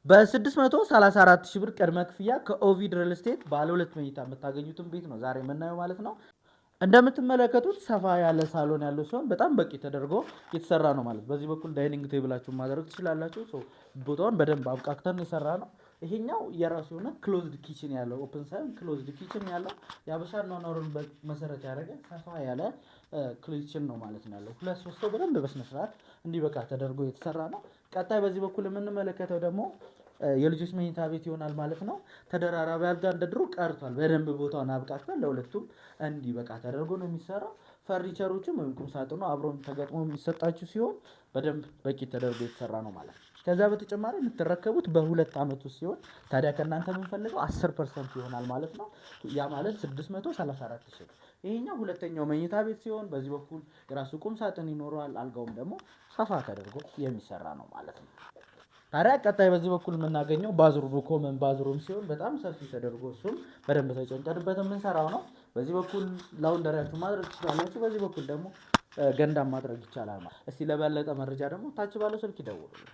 በ634 ሺህ ብር ቅድመ ክፍያ ከኦቪድ ሪል ስቴት ባለ ሁለት መኝታ የምታገኙትን ቤት ነው ዛሬ የምናየው ማለት ነው። እንደምትመለከቱት ሰፋ ያለ ሳሎን ያለው ሲሆን በጣም በቂ ተደርጎ የተሰራ ነው ማለት። በዚህ በኩል dining table ኣችሁን ማድረግ ትችላላችሁ። So ቦታውን በደንብ አብቃቅተን የሰራ ነው። ይሄኛው የራሱ የሆነ closed kitchen ያለው፣ open ሳይሆን closed kitchen ያለው፣ የአበሻ አኗኗሩን መሰረት ያደረገ ሰፋ ያለ kitchen ነው ማለት ነው ያለው። ሁለት ሶስት ሰው በደንብ በስነስርዓት እንዲበቃ ተደርጎ የተሰራ ነው። ቀጣይ በዚህ በኩል የምንመለከተው ደግሞ የልጆች መኝታ ቤት ይሆናል ማለት ነው። ተደራራቢ አልጋ እንደ ድሮ ቀርቷል። በደንብ ቦታውን አብቃቅተን ለሁለቱም እንዲበቃ ተደርጎ ነው የሚሰራው። ፈርኒቸሮችም ወይም ቁም ሳጥኑ አብሮ ተገጥሞ የሚሰጣችሁ ሲሆን በደንብ በቂ ተደርጎ የተሰራ ነው ማለት ነው። ከዛ በተጨማሪ የምትረከቡት በ2 ዓመት ውስጥ ሲሆን ታዲያ ከእናንተ የምንፈልገው 10% ይሆናል ማለት ነው። ያ ማለት 634 ሺህ። ይሄኛው ሁለተኛው መኝታ ቤት ሲሆን በዚህ በኩል የራሱ ቁም ሳጥን ይኖረዋል። አልጋውም ደግሞ ሰፋ ተደርጎ የሚሰራ ነው ማለት ነው። ታዲያ ቀጣይ በዚህ በኩል የምናገኘው bathroom፣ common bathroom ሲሆን በጣም ሰፊ ተደርጎ እሱም በደንብ ተጨንቀንበት የምንሰራው ነው። በዚህ በኩል laundry ያችሁ ማድረግ ትችላላችሁ። በዚህ በኩል ደግሞ ገንዳም ማድረግ ይቻላል። እስቲ ለበለጠ መረጃ ደግሞ ታች ባለው ስልክ ይደውሉልን።